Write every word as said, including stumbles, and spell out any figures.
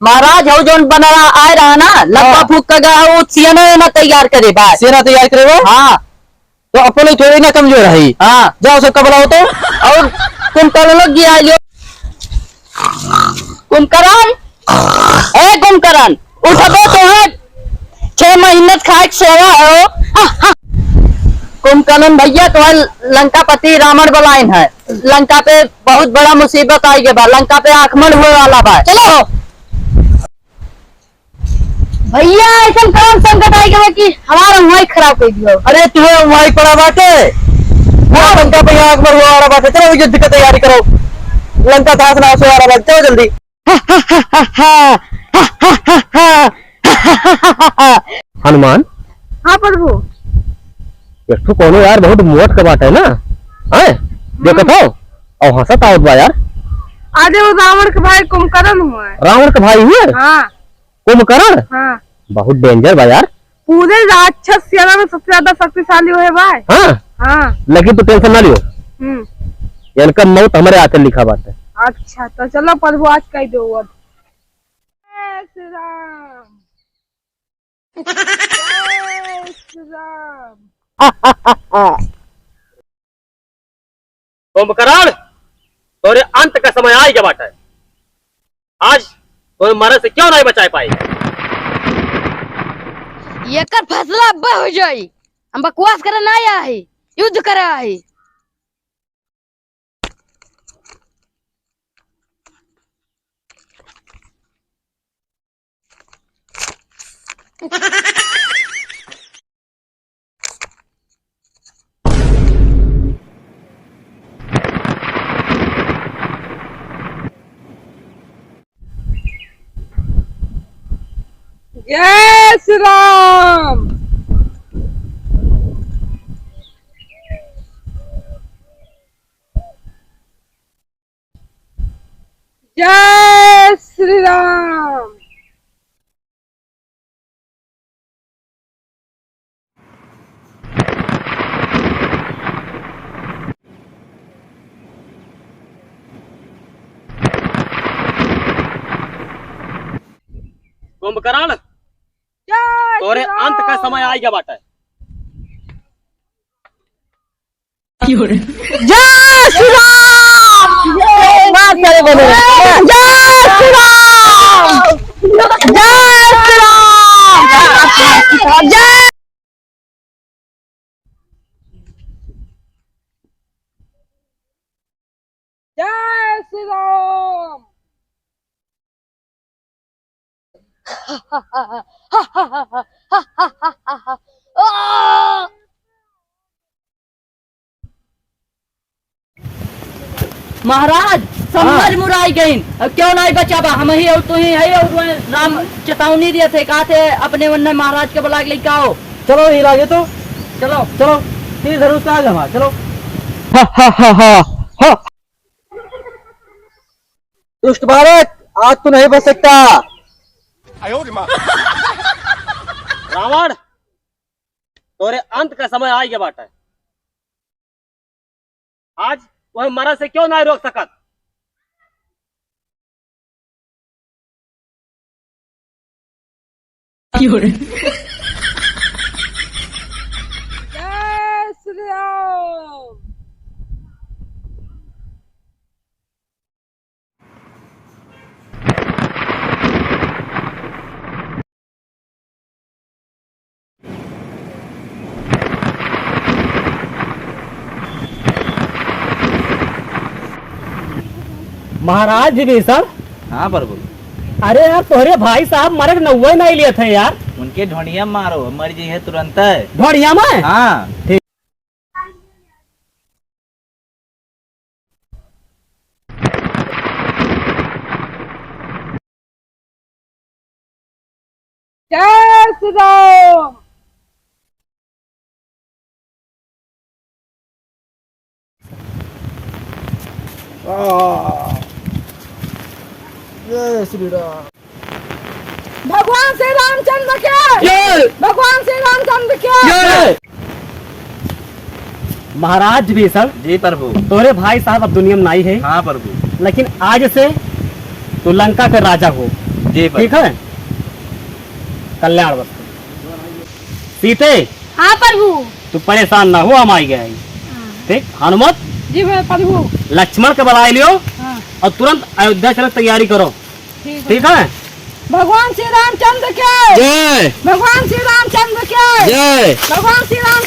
महाराज, हऊ जौन बनरा आए रहा ना, लंबा हाँ। फूक का गया, वो सेना वेना तैयार करे बा। सेना तैयार करे बा? हाँ। तो अपन लोग थोड़ी ना कमजोर है। हाँ। जाओ, सबका बुलाओ तो। और कुंभकर्ण लोग जी आइयो। कुंभकर्ण, ए कुंभकर्ण, उठबो तो है। छह महीने से खाए के सेवा हो। कुंभकर्ण भैया, तो है लंकापति रावण बुलाइन है। लंका पे बहुत बड़ा मुसीबत आई के बा। लंका पे आक्रमण हुए वाला बा। चलो। भैया, ऐसन कौन संकट आइ गवा कि हमार वहीं खराब कर दियो? अरे, तुम्हें वहीं पड़ा बाटे। ना, लंका पे यहाँ अकबर हुआ वाला बाटे। चलो, युद्ध की तैयारी करो। लंका तहस नहस हुआ वाला बाटे। चलो जल्दी। हनुमान। हाँ प्रभु। एक ठो कोनो यार बहुत मोट के बाटे ना, हैं? देखत हो? और हंसत आवत बा यार। अरे, वो रावण के भाई कुंभकर्ण हुआ है। रावण के भाई हुए? हाँ। कुंभकर्ण? हाँ। बहुत danger बा यार। पूरे राक्षस सेना में सबसे ज्यादा शक्तिशाली वो है भाई। हाँ? हाँ। लेकिन तू tension ना लियो। हम्म। इनका मौत हमरे हाथे लिखा बाटे। अच्छा, तो चलो प्रभु आज कह दो अब। जय श्री राम। जय श्री राम। कुंभकर्ण, तोरे अंत का समय आइ गया बाटे। आज तोरे मरे से क्यों नहीं बचाए पाए? एकर फैसला अब्बे हो जाई। हम बकवास करे ना आए, युद्ध करे आए। जय श्री राम। जय श्री राम। कुंभकर्ण, जय तोरे श्री अंत का राम। समय आइ गया बाटे। जय श्री राम। जय श्री राम। जय श्री राम। जय जय श्री राम। महाराज, समझ हाँ। मुराई गइन। अब क्यों नाहीं बचाबा? हम ही और तू ही है और वह राम चेतावनी दिए थे, कहा थे अपने उन्ने महाराज के बुला के लेके आओ। चलो, ही लागे तो। चलो। चलो, तीर धनुष का आगे हमारा, चलो। हा, हा, हा, हा, हा। दुष्ट बालक, आज तू नहीं बच सकता। रावण, तोरे अंत का समय आइ गया बाटे। आज तोहे मरे से क्यों नाहीं रोक सकत? जय श्री राम। महाराज विभीषण। हाँ प्रभु। अरे यार, तोहरे भाई साहब मरे के नौवे नहीं लिए थे यार। उनके ढोंढिया मारो, मर जइहैं तुरंत। ढोंढिया में? हाँ। ठीक। जय श्री राम। आ, जय श्री राम। भगवान श्री रामचंद्र के जय। भगवान श्री रामचंद्र के जय। महाराज विभीषण, जी प्रभु। तोरे भाई साहब अब दुनिया में नाहीं है। हाँ प्रभु। लेकिन आज से तू लंका के राजा हो। जी प्रभु। ठीक है, कल्याण वस्तु। सीते, हाँ प्रभु। तू परेशान ना हो, हम आई गए हैं। हाँ। ठीक, हनुमत, जी प्रभु। लक्ष्मण के बुलाए लियो हाँ। और तुरंत अयोध्या चले तैयारी करो। ठीक है। ठीक है। भगवान श्री रामचंद्र के जय। भगवान श्री रामचंद्र के जय। भगवान श्री रामचंद्र